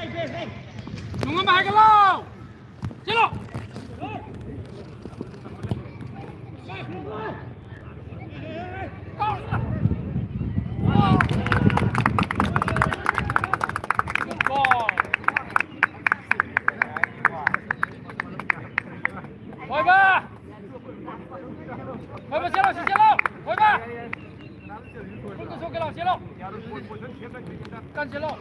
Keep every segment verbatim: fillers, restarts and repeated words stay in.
ꯅꯨꯡꯉꯝꯕ ꯍꯥꯏꯒꯠꯂꯣ! ꯆꯦꯜꯂꯣ! ꯊꯣꯏꯕ! ꯊꯣꯏꯕ, ꯆꯦꯜꯂꯣ, ꯁꯤ ꯆꯦꯜꯂꯣ! ꯊꯣꯏꯕ! ꯁꯣꯝꯗ ꯁꯣꯛꯀꯦ ꯂꯥꯎ, ꯆꯦꯜꯂꯣ! ꯀꯟ ꯆꯦꯜꯂꯣ!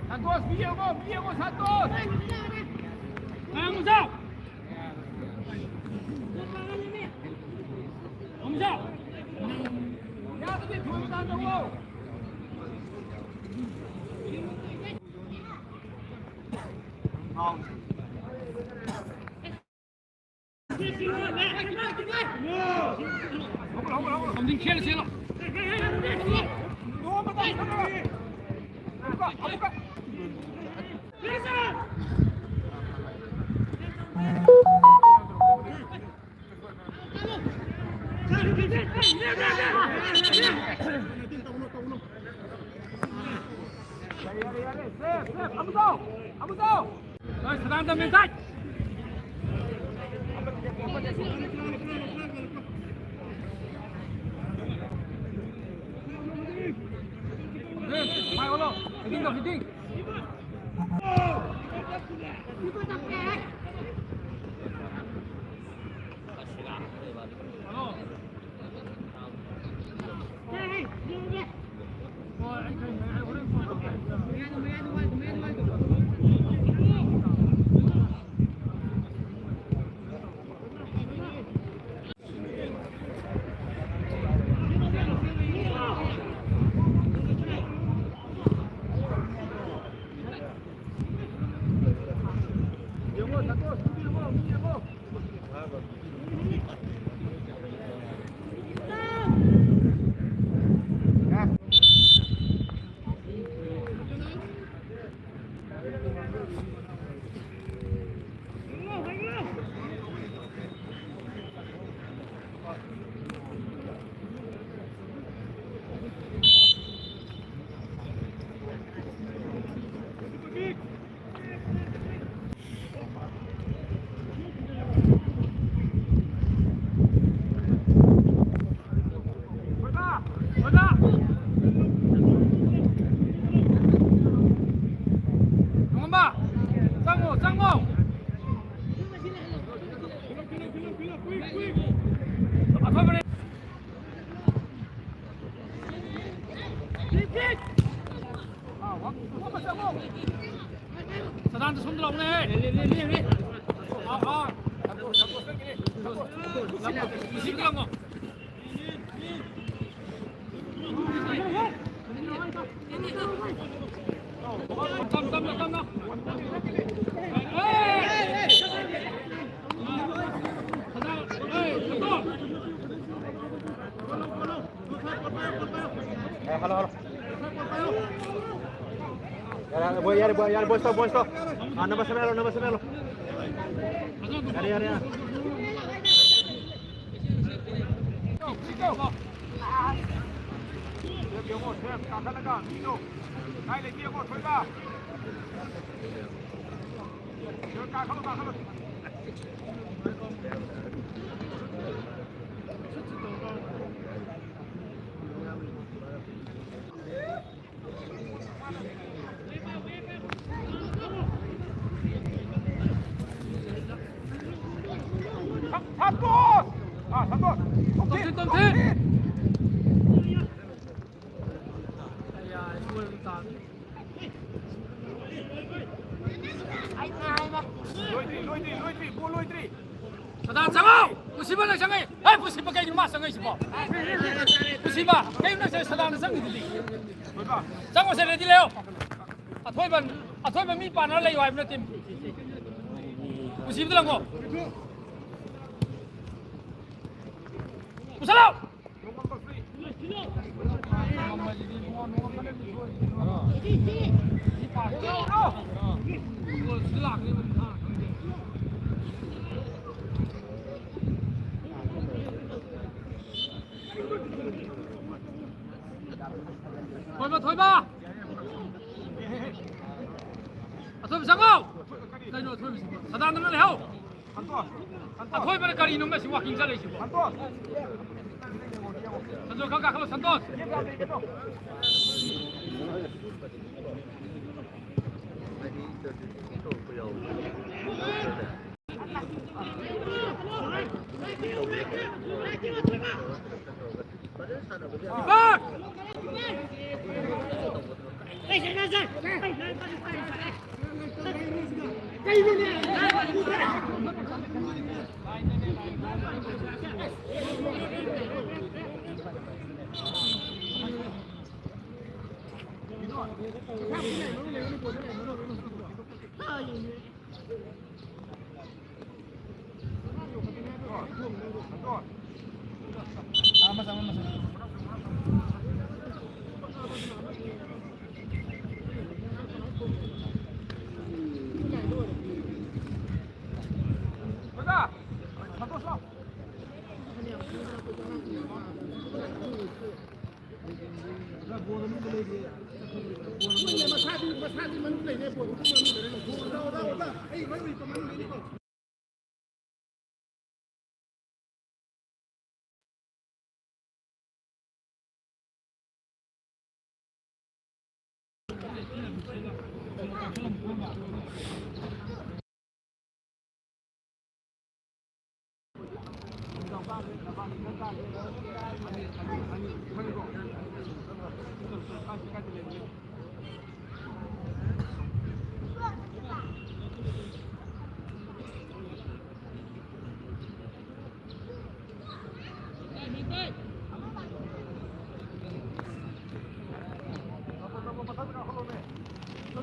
ꯁꯟꯇꯣꯁ, ꯃꯤ ꯌꯦꯡꯉꯣ, ꯃꯤ ꯌꯦꯡꯉꯣ, ꯁꯟꯇꯣꯁ! ꯉꯥꯡꯉꯨ ꯆꯥꯎ! ꯉꯥꯡꯉꯨ ꯆꯥꯎ! ꯌꯥꯗ꯭ꯔꯗꯤ ꯊꯣꯏꯕ ꯇꯥꯟꯅꯧꯋꯣ! ꯁꯗꯥꯟꯗ ꯁꯣꯝꯗ ꯂꯥꯎꯅꯦ꯫ ꯑꯥ, ꯑꯥ꯫ ꯂꯝꯃꯣ, ꯂꯝꯃꯣ꯫ ꯇꯝ, ꯇꯝ, ꯇꯝ, ꯇꯝ꯫ ꯑꯦ, ꯍꯜꯂꯣ, ꯍꯜꯂꯣ꯫ ꯌꯥꯔꯦ, ꯌꯥꯔꯦ, ꯕꯣꯏ, ꯌꯥꯔꯦ, ꯕꯣꯏ, ꯌꯥꯔꯦ, ꯕꯣꯏ, stop, ꯕꯣꯏ, stop꯫ ꯑꯥ, number seven ꯍꯥꯏꯔꯣ, number seven ꯍꯥꯏꯔꯣ꯫ ꯌꯥꯔꯦ, ꯌꯥꯔꯦ, ꯌꯥꯔꯦ꯫ ꯌꯦꯡꯉꯣ, ꯁꯦꯝ, ꯀꯥꯈꯠꯂꯒ ꯃꯤꯗꯣ ꯀꯥꯏ ꯂꯩꯒꯦ ꯌꯦꯡꯉꯣ, ꯊꯣꯏꯕ꯫ ꯀꯥꯈꯠꯂꯣ, ꯀꯥꯈꯠꯂꯣ꯫ ꯁꯟꯇꯣꯁ! ꯑꯥ, ꯁꯟꯇꯣꯁ! ꯇꯣꯝꯊꯤꯟ, ꯇꯣꯝꯊꯤꯟ! ꯑꯩꯌꯥ, ꯁꯣꯏꯕ ꯇꯥꯔꯦ꯫ ꯂꯣꯏꯗ꯭ꯔꯤ, ꯂꯣꯏꯗ꯭ꯔꯤ, ꯂꯣꯏꯗ꯭ꯔꯤ, ꯒꯣꯜ ꯂꯣꯏꯗ꯭ꯔꯤ꯫ ꯁꯗꯥꯟ ꯆꯪꯉꯣ! ꯄꯨꯟꯁꯤꯕ ꯅꯪ ꯆꯪꯉꯛꯏ! ꯍꯦ, ꯄꯨꯟꯁꯤꯕ ꯀꯩꯅꯣ ꯃꯥ ꯆꯪꯉꯛꯏꯁꯤꯕꯣ? ꯄꯨꯟꯁꯤꯕ! ꯀꯩꯅꯣ ꯅꯪ ꯆꯪꯉꯛꯏ? ꯁꯗꯥꯟꯅ ꯆꯪꯉꯤꯗꯨꯗꯤ? ꯊꯣꯏꯕ꯫ ꯆꯪꯉꯣꯁꯦ, ready ꯂꯩꯌꯣ꯫ ꯑꯊꯣꯏꯕ, ꯑꯊꯣꯏꯕ ꯃꯤ ꯄꯥꯟꯅꯔ ꯂꯩꯌꯣ ꯍꯥꯏꯕ ꯅꯠꯇꯦ꯫ ꯄꯨꯟꯁꯤꯕꯗ ꯂꯪꯉꯣ꯫ ꯄꯨꯁꯜꯂꯣ! ꯊꯣꯏꯕ, ꯊꯣꯏꯕ! ꯑꯊꯣꯏꯕ ꯆꯪꯉꯣ! ꯀꯩꯅꯣ ꯑꯊꯣꯏꯕꯁꯤꯕꯣ? ꯁꯗꯥꯟꯗꯅ ꯂꯩꯍꯧ! ꯁꯟꯇꯣꯁ! ꯁꯟꯇꯣꯁ! ꯑꯊꯣꯏꯕꯅ ꯀꯔꯤꯅꯣ ꯉꯁꯤ walking ꯆꯠꯂꯤꯁꯤꯕꯣ? ꯁꯟꯇꯣꯁ! ꯁꯟꯇꯣꯁ, ꯈꯔ ꯀꯥꯈꯠꯂꯣ, ꯁꯟꯇꯣꯁ!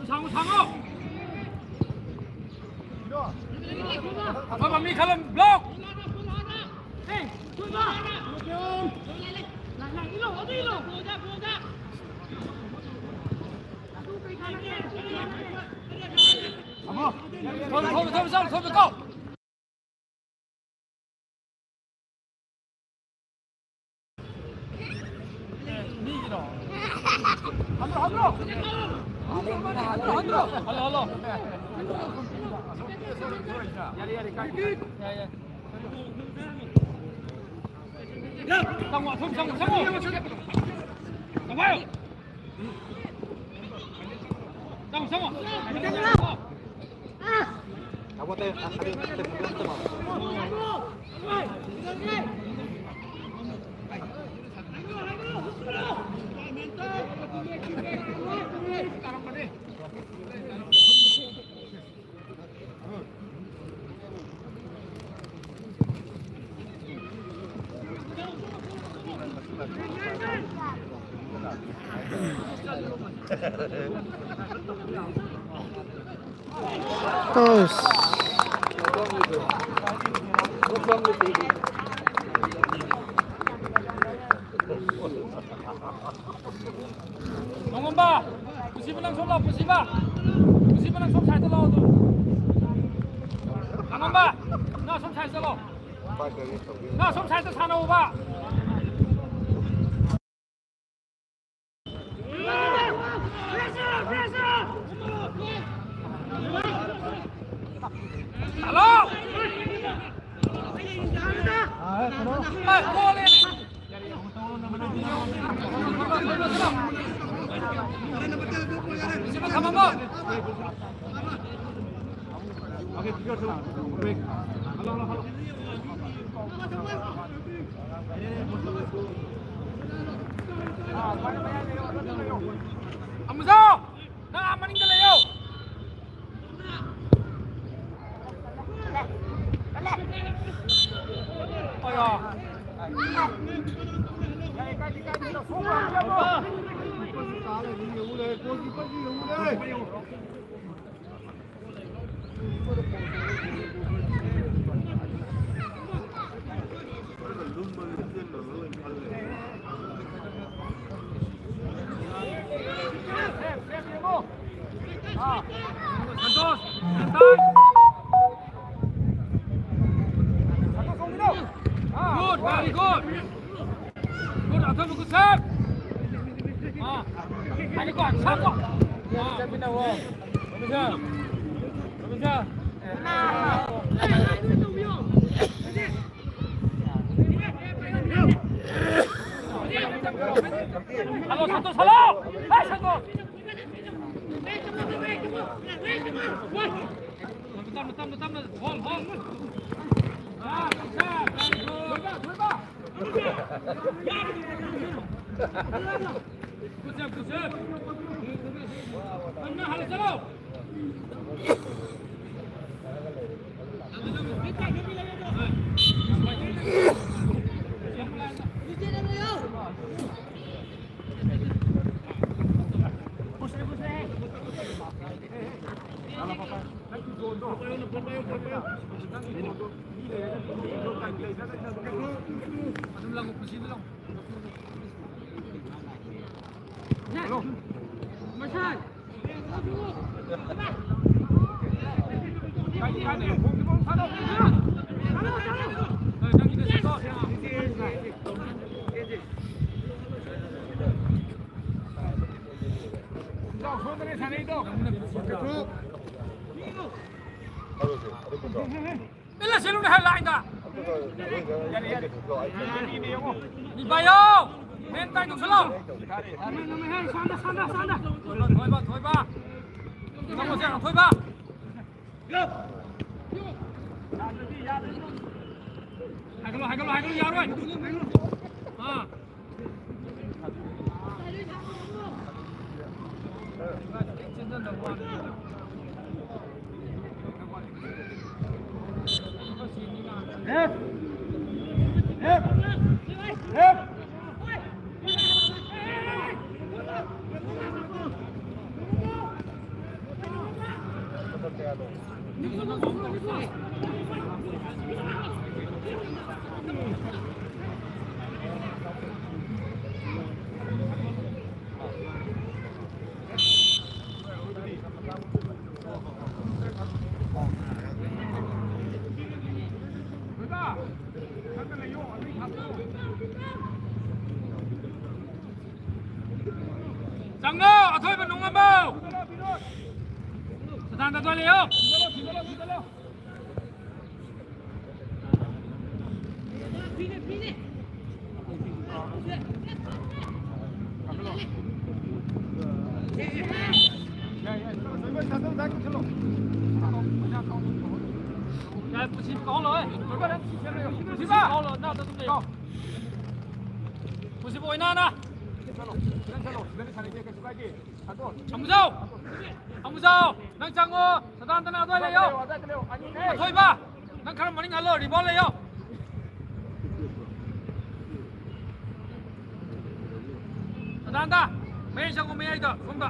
ꯁꯥꯡꯉꯣ, ꯁꯥꯡꯉꯣ꯫ ꯐꯕ ꯃꯤ ꯈꯜꯂꯣ, ꯕ꯭ꯂꯣꯛ꯫ ꯊꯣꯝꯃꯦ, ꯊꯣꯝꯃꯦ, ꯊꯣꯝꯃꯦ, ꯊꯣꯝꯃꯦ, ꯊꯣꯝꯃꯦ, ꯊꯣꯝꯃꯦ꯫ ꯑꯁ꯫ ꯃꯉꯣꯝꯕ, ꯄꯨꯟꯁꯤꯕ ꯅꯪ ꯁꯣꯝ ꯂꯥꯛꯑꯣ, ꯄꯨꯟꯁꯤꯕ꯫ ꯄꯨꯟꯁꯤꯕ ꯅꯪ ꯁꯣꯝ ꯁꯥꯏꯗꯇ ꯂꯥꯛꯑꯣ ꯑꯗꯨꯝ꯫ ꯃꯉꯣꯝꯕ, ꯅꯪ ꯁꯣꯝ ꯁꯥꯏꯗ ꯆꯠꯂꯣ꯫ ꯅꯪ ꯁꯣꯝ ꯁꯥꯏꯗꯇ ꯁꯥꯟꯅꯧꯕ꯫ ꯍꯜꯂꯣ! ꯑꯦ, ꯒꯣꯜꯅꯦ! ꯁꯤꯃ ꯊꯝꯃꯝꯃꯣ! ꯑꯃꯨꯖꯥꯎ! ꯅꯪ ꯑꯥ ꯃꯅꯤꯡꯗ ꯂꯩꯌꯣ! ꯑꯌꯥ! Good, very good. Good, ꯑꯊꯣꯏꯕ good save. ꯑꯥ. ꯍꯥꯏꯗꯤꯀꯣ, ꯁꯥꯡꯀꯣ꯫ ꯑꯥ. Hello, Santosh, hello! Hey, Santosh! ꯇꯞꯅ, ꯇꯞꯅ, ꯇꯞꯅ, ꯍꯣꯜ, ꯍꯣꯜ! ꯑꯥ, ꯊꯣꯏꯕ, ꯊꯣꯏꯕ! ꯏꯜꯂ ꯆꯦꯜꯂꯨꯅꯦ ꯍꯦ ꯂꯥꯏꯟꯗ꯫ ꯏꯕꯥꯏꯌꯣ! ꯃꯦꯟ ꯇꯥꯏ ꯇꯧꯁꯜꯂꯣ꯫ ꯊꯣꯏꯕ, ꯊꯣꯏꯕ꯫ ꯆꯪꯉꯣ, ꯆꯪꯉꯣ, ꯊꯣꯏꯕ꯫ ꯍꯥꯏꯒꯠꯂꯣ, ꯍꯥꯏꯒꯠꯂꯣ, ꯍꯥꯏꯒꯠꯂꯣ, ꯌꯥꯔꯣꯏ꯫ ꯑꯥ꯫ ꯆꯪꯉꯣ, ꯑꯊꯣꯏꯕ ꯅꯨꯡꯉꯝꯕꯧ꯫ ꯁꯗꯥꯟꯗ ꯑꯗꯨꯋꯥꯏ ꯂꯩꯌꯣ꯫ ꯌꯥꯏ, ꯄꯨꯟꯁꯤ ꯀꯥꯎꯍꯜꯂꯣ, ꯍꯦ꯫ ꯄꯨꯟꯁꯤ ꯀꯥꯎꯍꯜꯂꯣ, ꯅꯥꯗ ꯑꯗꯨꯝ ꯂꯩꯌꯣ꯫ ꯄꯨꯟꯁꯤꯕꯨ ꯑꯣꯏꯅꯥꯅ꯫ ꯑꯃꯨꯖꯥꯎ! ꯑꯃꯨꯖꯥꯎ! ꯅꯪ ꯆꯪꯉꯣ! ꯁꯗꯥꯟꯗꯅ ꯑꯗꯨꯋꯥꯏ ꯂꯩꯌꯣ! ꯑꯊꯣꯏꯕ! ꯅꯪ ꯈꯔ ꯃꯅꯤꯡ ꯍꯜꯂꯣ, ꯔꯤꯕꯥꯎꯟ ꯂꯩꯌꯣ! ꯁꯗꯥꯟꯗ! ꯃꯌꯥꯏ ꯆꯪꯉꯣ, ꯃꯌꯥꯏꯗ, ꯁꯣꯝꯗ!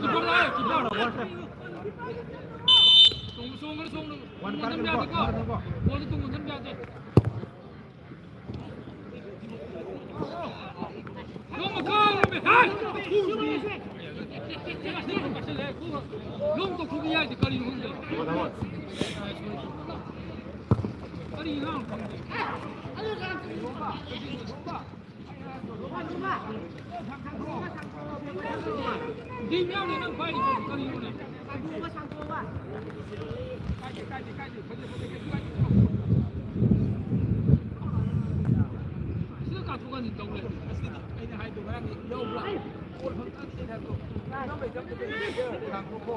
ꯀꯤꯄꯔ ꯂꯥꯛꯑꯦ, ꯀꯤꯄꯔ꯫ ꯆꯣꯡꯉꯨ, ꯆꯣꯡꯉꯨ, ꯆꯣꯡꯉꯨ꯫ ꯋꯥꯟ ꯇꯨꯡ ꯍꯟꯖꯟꯕ ꯀꯥꯔꯛꯀꯅꯨꯀꯣ, ꯌꯥꯗꯦꯀꯣ꯫ ꯀꯥꯔꯛꯀꯅꯨꯀꯣ꯫ ꯕꯣꯜꯗꯣ ꯇꯨꯡ ꯍꯟꯖꯟꯕ ꯌꯥꯗꯦ꯫ ꯂꯣꯡ ꯇꯧꯊꯣꯛꯄ ꯌꯥꯏꯗꯤ ꯀꯔꯤꯅꯣ ꯈꯪꯗꯦ꯫ ꯀꯔꯤꯅꯣ ꯈꯪꯗꯦ꯫ ꯗꯤꯡ ꯌꯥꯎꯅ ꯅꯪ ꯄꯥꯏꯔꯤꯁꯦ ꯀꯔꯤꯅꯣꯅꯦ? ꯁꯤꯗ ꯀꯥꯊꯣꯛ ꯀꯥꯟꯁꯤꯟ ꯇꯧ ꯂꯩ꯫ ꯑꯁꯤꯗꯤ ꯑꯩꯅ ꯍꯥꯏꯗꯣ ꯉꯔꯥꯡꯒꯤ ꯂꯧꯕ꯭ꯔꯥ? ꯕꯣꯜ ꯐꯪ ꯀꯥꯟꯁꯤꯟ ꯍꯥꯏꯕꯗꯣ꯫ ꯉꯝꯕꯩ ꯆꯪꯕꯗ ꯀꯥꯡꯊꯣꯛꯈꯣ꯫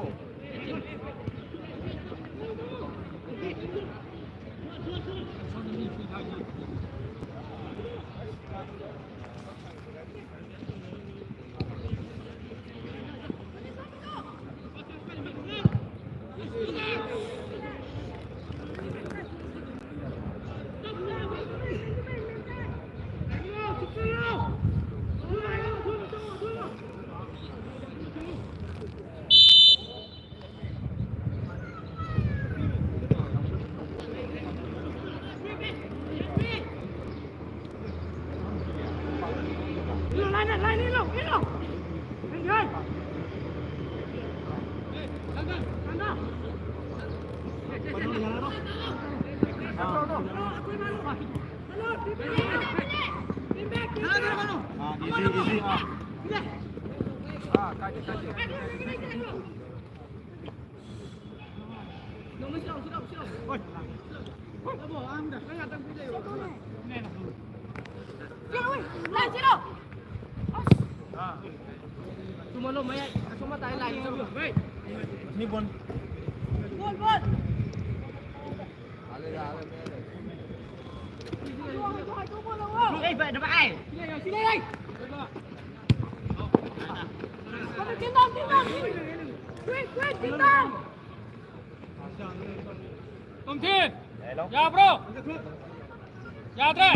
हाँ, इजी, इजी। हाँ, काट, काट। ꯆꯨꯝꯍꯜꯂꯣ, ꯃꯌꯥꯏ ꯑꯁꯣꯝ ꯃꯇꯥꯏ ꯂꯥꯏꯟ ꯆꯠꯂꯣ꯫ ꯃꯤ ꯕꯣꯜ꯫ ꯕꯣꯜ, ꯕꯣꯜ꯫ ꯑꯦ, ꯚꯥꯏ, ꯚꯥꯏ꯫ ꯁꯤ ꯂꯩ, ꯁꯤ ꯂꯩ꯫ ꯇꯤꯟ ꯇꯥꯎ, ꯇꯤꯟ ꯇꯥꯎ, ꯇꯤꯟ꯫ ꯀ꯭ꯋꯤꯛ, ꯀ꯭ꯋꯤꯛ, ꯇꯤꯟ ꯇꯥꯎ꯫ ꯇꯣꯝꯊꯤꯟ! ꯌꯥꯕ꯭ꯔꯣ? ꯌꯥꯗ꯭ꯔꯦ?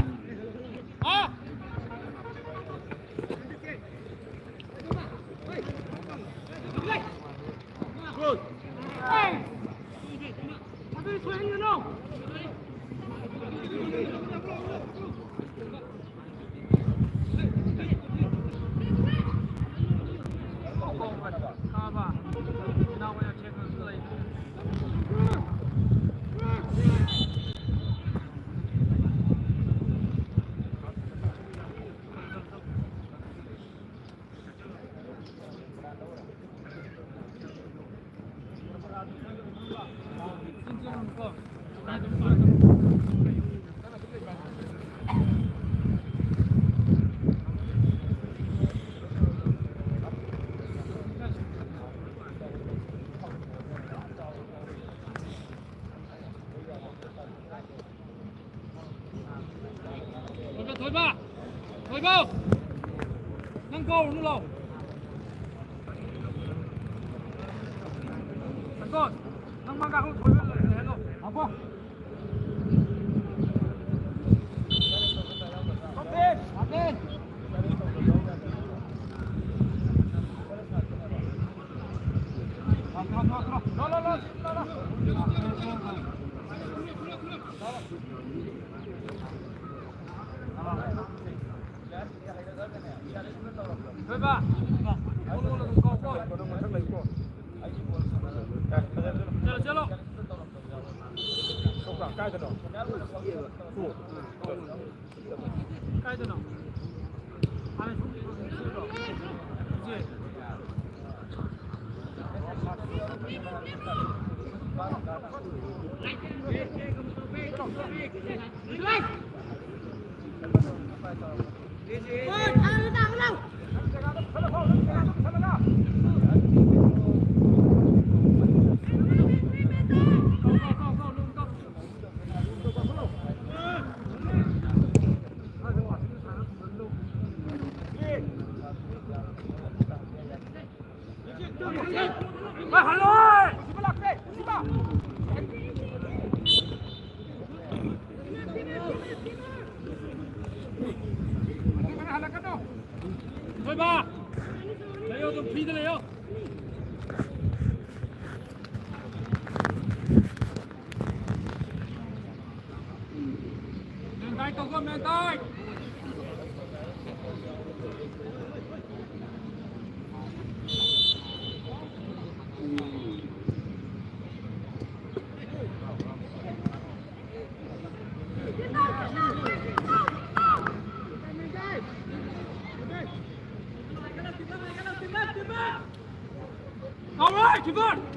ꯍꯥ? ꯊꯣꯏꯕ! ꯊꯣꯏꯕ! ꯊꯣꯏꯕ! ꯅꯪ ꯀꯥꯎꯔꯨꯅꯨ ꯂꯥꯎ꯫ ꯁꯟꯇꯣꯁ, ꯅꯪ ꯃꯥ ꯀꯥꯈꯠꯂꯣ, ꯊꯣꯏꯕ ꯂꯩꯍꯜꯂꯣ꯫ ꯉꯥꯏꯈꯣ꯫ ꯀꯥꯞꯇꯦꯟ! ꯀꯥꯞꯇꯦꯟ! ꯂꯥꯎ, ꯂꯥꯎ, ꯂꯥꯎ, ꯂꯥꯎ꯫ ꯂꯥꯎ, ꯂꯥꯎ, ꯂꯥꯎ꯫ ꯊꯣꯏꯕ! ꯆꯠꯂꯣ, ꯆꯠꯂꯣ꯫ ꯍꯣꯏ ꯕꯥ꯫ ꯂꯩꯌꯣ, ꯑꯗꯨꯝ ꯐ꯭ꯔꯤꯗ ꯂꯩꯌꯣ꯫ ꯃꯦꯟ ꯇꯥꯏꯠ ꯇꯧꯀꯣ, man tight. All right, keep on.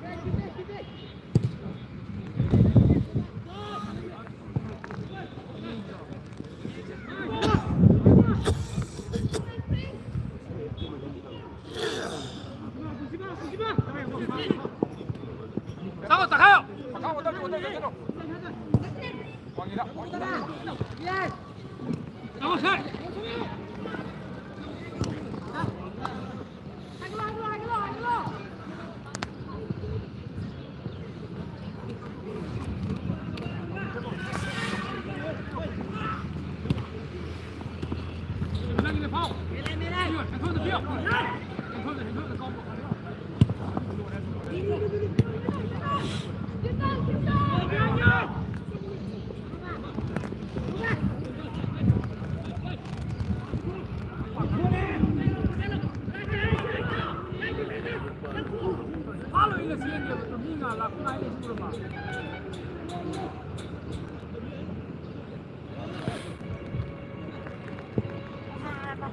Team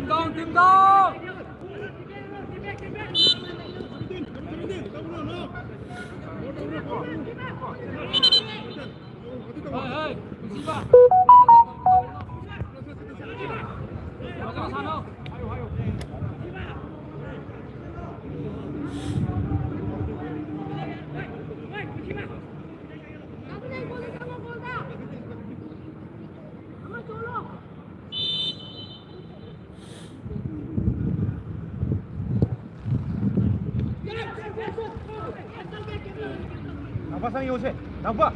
down, team down! ꯅꯥꯎꯄꯥ, ꯁꯪ ꯌꯧꯁꯦ, ꯅꯥꯎꯄꯥ꯫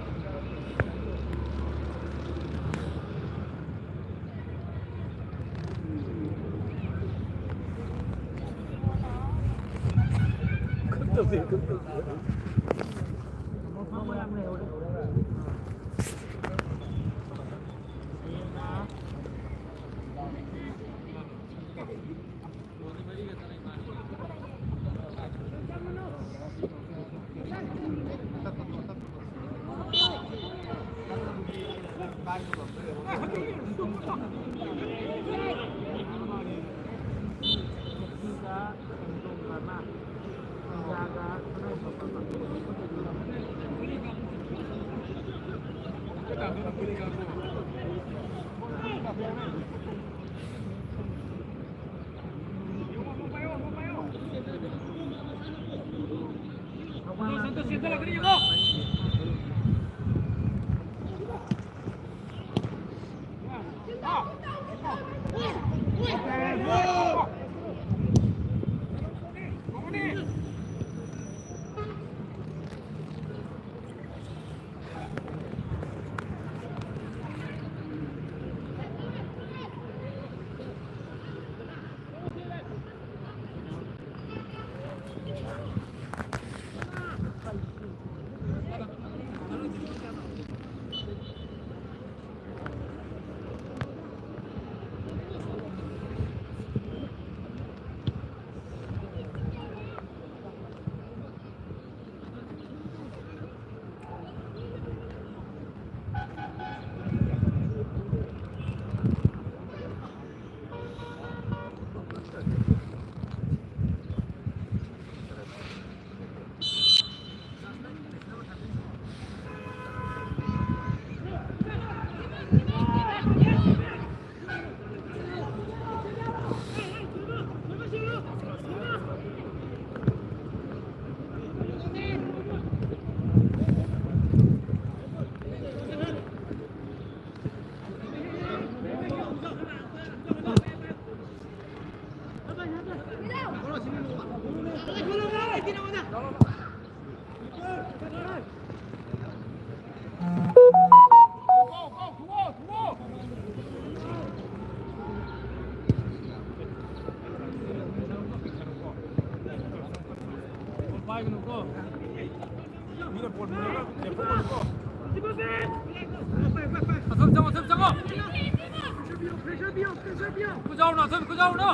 ꯑꯊꯣꯏꯕ ꯆꯪꯉꯣ, ꯑꯊꯣꯏꯕ ꯆꯪꯉꯣ꯫ ꯈꯨꯖꯥꯎꯅ, ꯑꯊꯣꯏꯕ ꯈꯨꯖꯥꯎꯅ꯫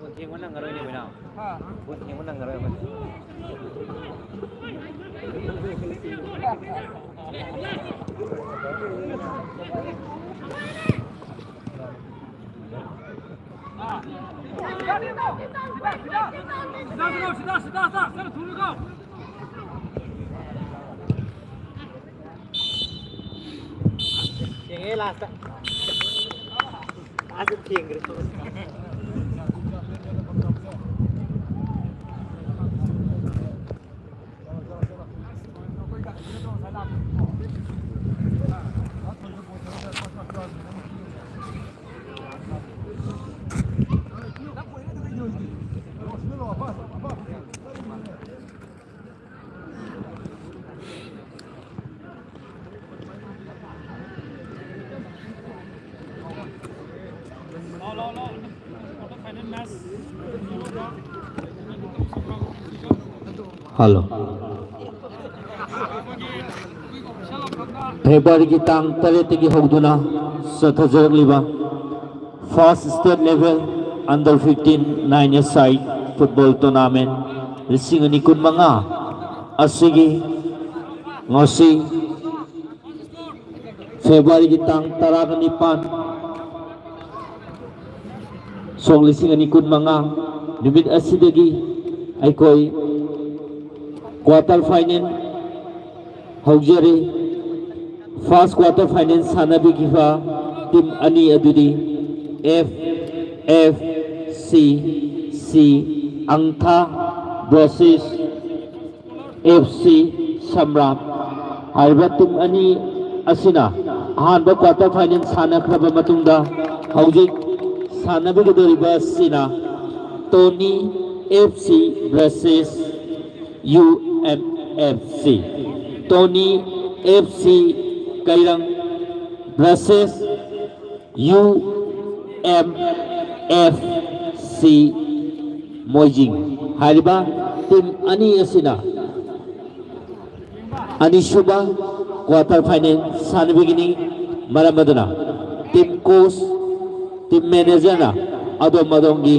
ꯕꯣꯜ ꯊꯦꯡꯕ ꯅꯪꯉꯔꯣꯏꯅꯦ, ꯃꯤꯅꯥꯎ꯫ ꯕꯣꯜ ꯊꯦꯡꯕ ꯅꯪꯉꯔꯣꯏꯕ꯫ ꯊꯦꯡꯉꯦ ꯂꯥꯁꯇ꯫ ꯂꯥꯁꯇ ꯊꯦꯡꯈ꯭ꯔꯦ꯫ ꯍꯜꯂꯣ꯫ ꯐꯦꯕ꯭ꯔꯨꯋꯥꯔꯤꯒꯤ ꯇꯥꯡ ꯇꯔꯦꯠꯇꯒꯤ ꯍꯧꯗꯨꯅ ꯆꯠꯊꯖꯔꯛꯂꯤꯕ First State Level Under fifteen nine A side football tournament ꯂꯤꯁꯤꯡ ꯑꯅꯤ ꯀꯨꯟꯃꯉꯥ ꯑꯁꯤꯒꯤ ꯉꯁꯤ ꯐꯦꯕ꯭ꯔꯨꯋꯥꯔꯤꯒꯤ ꯇꯥꯡ ꯇꯔꯥꯒ ꯅꯤꯄꯥꯟ, ꯁꯣꯛ ꯂꯤꯁꯤꯡ ꯑꯅꯤ ꯀꯨꯟꯃꯉꯥ ꯅꯨꯃꯤꯠ ꯑꯁꯤꯗꯒꯤ ꯑꯩꯈꯣꯏ quarter final ꯍꯧꯖꯔꯤ꯫ First quarter final ꯁꯥꯟꯅꯕꯤꯈꯤꯕ team ꯑꯅꯤ ꯑꯗꯨꯗꯤ F F C C ꯑꯪꯊꯥ versus F C ꯁꯝꯔꯥꯠ ꯍꯥꯏꯔꯤꯕ team ꯑꯅꯤ ꯑꯁꯤꯅ ꯑꯍꯥꯟꯕ quarter final ꯁꯥꯟꯅꯈ꯭ꯔꯕ ꯃꯇꯨꯡꯗ ꯍꯧꯖꯤꯛ ꯁꯥꯟꯅꯕꯤꯒꯗꯧꯔꯤꯕ ꯑꯁꯤꯅ ꯇꯣꯅꯤ F C versus U M F C꯫ ꯇꯣꯅꯤ F C ꯀꯩꯔꯪ versus U M F C ꯃꯣꯏꯖꯤꯡ ꯍꯥꯏꯔꯤꯕ ꯇꯤꯝ ꯑꯅꯤ ꯑꯁꯤꯅ ꯑꯅꯤꯁꯨꯕ quarter final ꯁꯥꯟꯅꯕꯤꯒꯅꯤ꯫ ꯃꯔꯝ ꯑꯗꯨꯅ team coach, team managerꯅ ꯑꯗꯣꯝ ꯑꯗꯣꯝꯒꯤ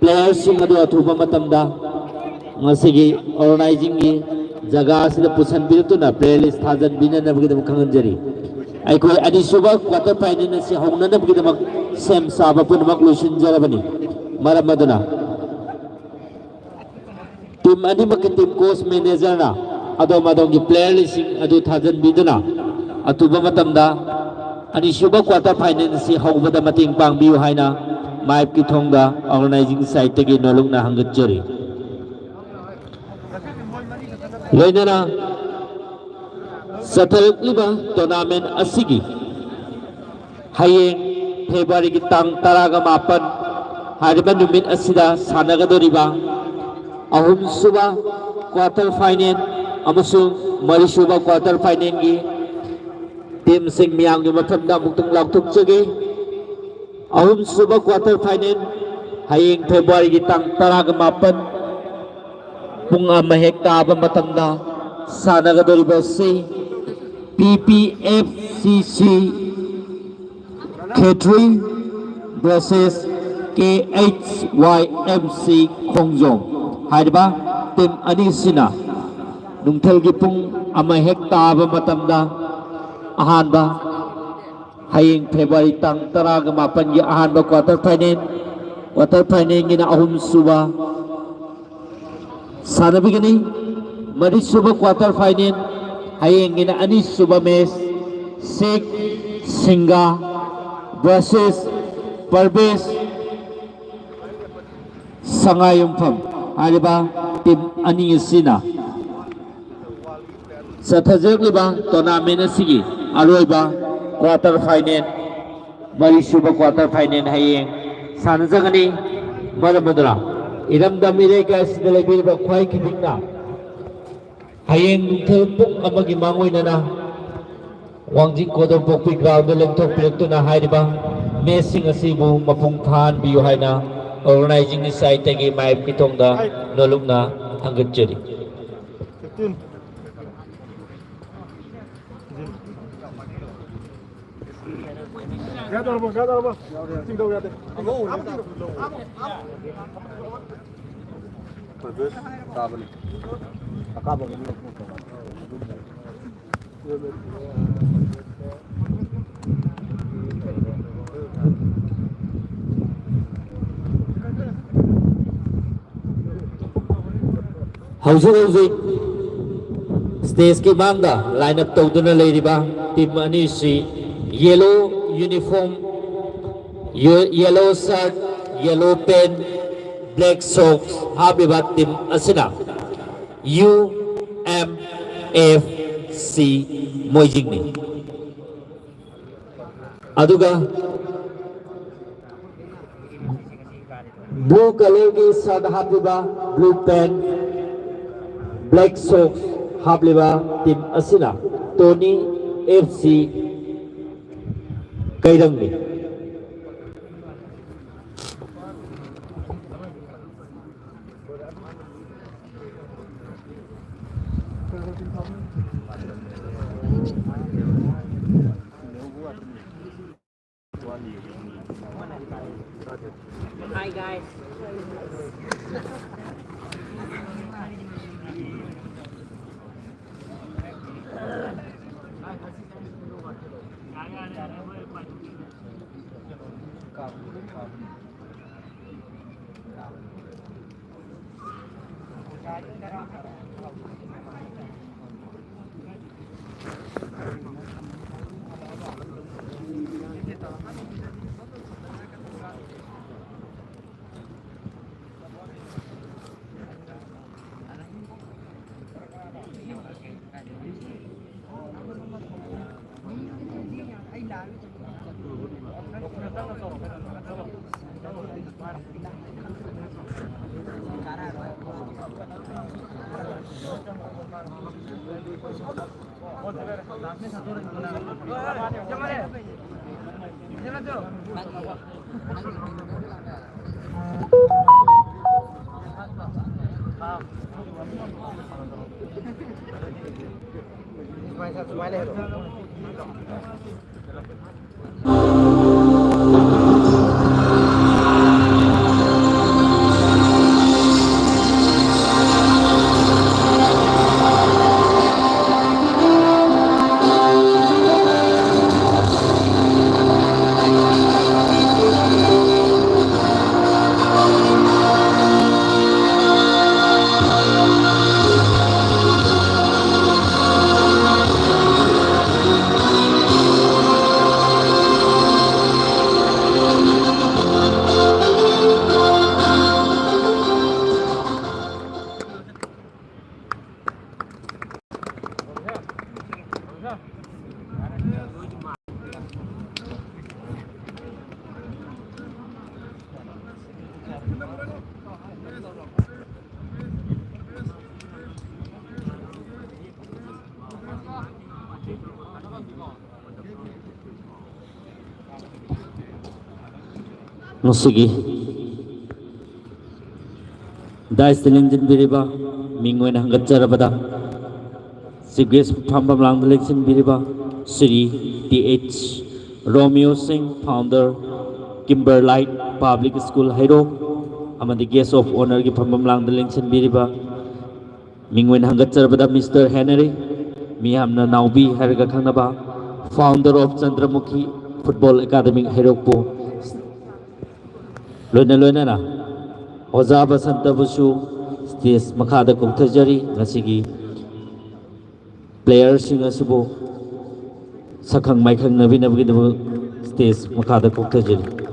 playerꯁꯤꯡ ꯑꯗꯨ ꯑꯊꯨꯕ ꯃꯇꯝꯗ ꯉꯁꯤꯒꯤ organizingꯒꯤ ꯖꯒꯥ ꯑꯁꯤꯗ ꯄꯨꯁꯤꯟꯕꯤꯔꯛꯇꯨꯅ player list ꯊꯥꯖꯤꯟꯕꯤꯅꯅꯕꯒꯤꯗꯃꯛ ꯈꯪꯍꯟꯖꯔꯤ꯫ ꯑꯩꯈꯣꯏ ꯑꯅꯤꯁꯨꯕ quarter final ꯑꯁꯤ ꯍꯧꯅꯅꯕꯒꯤꯗꯃꯛ ꯁꯦꯝ ꯁꯥꯕ ꯄꯨꯝꯅꯃꯛ ꯂꯣꯏꯁꯤꯟꯖꯔꯕꯅꯤ꯫ ꯃꯔꯝ ꯑꯗꯨꯅ team ꯑꯅꯤꯃꯛꯀꯤ team coach, managerꯅ ꯑꯗꯣꯝ ꯑꯗꯣꯝꯒꯤ playerꯁꯤꯡ ꯑꯗꯨ ꯊꯥꯖꯤꯟꯕꯤꯗꯨꯅ ꯑꯊꯨꯕ ꯃꯇꯝꯗ ꯑꯅꯤꯁꯨꯕ quarter final ꯑꯁꯤ ꯍꯧꯕꯗ ꯃꯇꯦꯡ ꯄꯥꯡꯕꯤꯌꯨ ꯍꯥꯏꯅ ꯃꯥꯏꯞꯀꯤ ꯊꯣꯡꯗ organizing sideꯇꯒꯤ ꯅꯣꯂꯨꯛꯅ ꯍꯪꯒꯠꯆꯔꯤ꯫ ꯂꯣꯏꯅꯅ ꯆꯠꯊꯔꯛꯂꯤꯕ tournament ꯑꯁꯤꯒꯤ ꯍꯌꯦꯡ Februaryꯒꯤ ꯇꯥꯡ ꯇꯔꯥꯒ ꯃꯥꯄꯟ ꯍꯥꯏꯔꯤꯕ ꯅꯨꯃꯤꯠ ꯑꯁꯤꯗ ꯁꯥꯟꯅꯒꯗꯧꯔꯤꯕ ꯑꯍꯨꯝꯁꯨꯕ quarter final ꯑꯃꯁꯨꯡ ꯃꯔꯤꯁꯨꯕ quarter finalꯒꯤ teamꯁꯤꯡ ꯃꯤꯌꯥꯝꯒꯤ ꯃꯐꯝꯗ ꯑꯃꯨꯛꯇꯪ ꯂꯥꯎꯊꯣꯛꯆꯒꯦ꯫ ꯑꯍꯨꯝꯁꯨꯕ quarter final ꯍꯌꯦꯡ Februaryꯒꯤ ꯇꯥꯡ ꯇꯔꯥꯒ ꯃꯥꯄꯟ ꯄꯨꯡ ꯑꯃ ꯍꯦꯛ ꯇꯥꯕ ꯃꯇꯝꯗ ꯁꯥꯟꯅꯒꯗꯧꯔꯤꯕ ꯑꯁꯤ P P F C C ꯈꯦꯇ꯭ꯔꯤ versus K H Y M C ꯈꯣꯡꯖꯣꯝ ꯍꯥꯏꯔꯤꯕ team ꯑꯅꯤꯁꯤꯅ ꯅꯨꯡꯊꯤꯜꯒꯤ ꯄꯨꯡ ꯑꯃ ꯍꯦꯛ ꯇꯥꯕ ꯃꯇꯝꯗ ꯑꯍꯥꯟꯕ ꯍꯌꯦꯡ February ꯇꯥꯡ ꯇꯔꯥꯒ ꯃꯥꯄꯟꯒꯤ ꯑꯍꯥꯟꯕ quarter final, quarter finalꯒꯤꯅ ꯑꯍꯨꯝꯁꯨꯕ ꯁꯥꯟꯅꯕꯤꯒꯅꯤ꯫ ꯃꯔꯤꯁꯨꯕ quarter final ꯍꯌꯦꯡꯒꯤꯅ ꯑꯅꯤꯁꯨꯕ match, ꯁꯦꯈ ꯁꯤꯡꯒꯥ versus ꯄꯔꯕꯦꯁ ꯁꯉꯥꯏꯌꯨꯝꯐꯝ ꯍꯥꯏꯔꯤꯕ team ꯑꯅꯤ ꯑꯁꯤꯅ ꯆꯠꯊꯖꯔꯛꯂꯤꯕ tournament ꯑꯁꯤꯒꯤ ꯑꯔꯣꯏꯕ quarter final ꯃꯔꯤꯁꯨꯕ quarter final ꯍꯌꯦꯡ ꯁꯥꯟꯅꯖꯒꯅꯤ꯫ ꯃꯔꯝ ꯑꯗꯨꯅ ꯏꯔꯝꯗꯝ ꯏꯔꯩꯀꯥꯏ ꯑꯁꯤꯗ ꯂꯩꯕꯤꯔꯤꯕ ꯈ꯭ꯋꯥꯏ ꯈꯤꯗꯤꯡꯅ ꯍꯌꯦꯡ ꯅꯨꯡꯊꯤꯜ ꯄꯨꯡ ꯑꯃꯒꯤ ꯃꯥꯡꯑꯣꯏꯅꯅ ꯋꯥꯡꯖꯤꯡ ꯀꯣꯗꯣꯝꯄꯣꯛꯄꯤ ground ꯗ ꯂꯦꯡꯊꯣꯛꯄꯤꯔꯛꯇꯨꯅ ꯍꯥꯏꯔꯤꯕ match ꯁꯤꯡ ꯑꯁꯤꯕꯨ ꯃꯄꯨꯡ ꯐꯥꯍꯟꯕꯤꯌꯨ ꯍꯥꯏꯅ organizing ꯒꯤ side ꯇꯒꯤ ꯃꯥꯏꯞꯀꯤ ꯊꯣꯡꯗ ꯅꯣꯜꯂꯨꯛꯅ ꯊꯥꯡꯒꯠꯆꯔꯤ꯫ ꯌꯥꯗ꯭ꯔꯕꯣ? ꯌꯥꯗ꯭ꯔꯕꯣ? ꯆꯤꯡꯗꯧ ꯌꯥꯗꯦ꯫ ꯍꯧꯖꯤꯛ ꯍꯧꯖꯤꯛ stage ꯀꯤ ꯃꯥꯡꯗ line up ꯇꯧꯗꯨꯅ ꯂꯩꯔꯤꯕ team ꯑꯅꯤꯁꯤ yellow uniform, ye-, yellow shirt, yellow pant, black socks ꯍꯥꯞꯂꯤꯕ team ꯑꯁꯤꯅ U M F C ꯃꯣꯏꯖꯤꯡꯅꯤ꯫ ꯑꯗꯨꯒ blue colour ꯒꯤ shirt ꯍꯥꯞꯂꯤꯕ, blue pant, black socks ꯍꯥꯞꯂꯤꯕ team ꯑꯁꯤꯅ ꯇꯣꯅꯤ F C ꯀꯩꯔꯪꯅꯤ꯫ Hi guys. ꯉꯁꯤꯒꯤ ꯗꯥꯏꯁꯇ ꯂꯦꯡꯁꯤꯟꯕꯤꯔꯤꯕ ꯃꯤꯡ ꯑꯣꯏꯅ ꯍꯪꯒꯠꯆꯔꯕꯗ ꯆꯤꯐ ꯒꯦꯁ ꯐꯝꯐꯝ ꯂꯥꯡꯗ ꯂꯦꯡꯁꯤꯟꯕꯤꯔꯤꯕ ꯁ꯭ꯔꯤ ꯇꯤ ꯑꯩꯆ ꯔꯣꯃꯤꯌꯣ ꯁꯤꯡ, ꯐꯥꯎꯟꯗꯔ, ꯀꯤꯝꯕꯔꯂꯥꯏꯠ ꯄꯕ꯭ꯂꯤꯛ ꯁ꯭ꯀꯨꯜ ꯍꯩꯔꯣꯛ, ꯑꯃꯗꯤ ꯒꯦꯁ ꯑꯣꯐ ꯑꯣꯅꯔꯒꯤ ꯐꯝꯐꯝ ꯂꯥꯡꯗ ꯂꯦꯡꯁꯤꯟꯕꯤꯔꯤꯕ ꯃꯤꯡ ꯑꯣꯏꯅ ꯍꯪꯒꯠꯆꯔꯕꯗ ꯃꯤꯁꯇꯔ ꯍꯦꯅꯔꯤ, ꯃꯤꯌꯥꯝꯅ ꯅꯥꯎꯕꯤ ꯍꯥꯏꯔꯒ ꯈꯪꯅꯕ, founder of Chandramukhi football academy ꯍꯩꯔꯣꯛꯄꯨ ꯂꯣꯏꯅ ꯂꯣꯏꯅꯅ ꯑꯣꯖꯥ ꯕꯁꯟꯇꯕꯨꯁꯨ ꯁ꯭ꯇꯦꯖ ꯃꯈꯥꯗ ꯀꯧꯊꯖꯔꯤ꯫ ꯉꯁꯤꯒꯤ ꯄ꯭ꯂꯦꯌꯔꯁꯤꯡ ꯑꯁꯤꯕꯨ ꯁꯛꯈꯪ ꯃꯥꯏꯈꯪꯅꯕꯤꯅꯕꯒꯤꯗꯃꯛ ꯁ꯭ꯇꯦꯖ ꯃꯈꯥꯗ ꯀꯧꯊꯖꯔꯤ꯫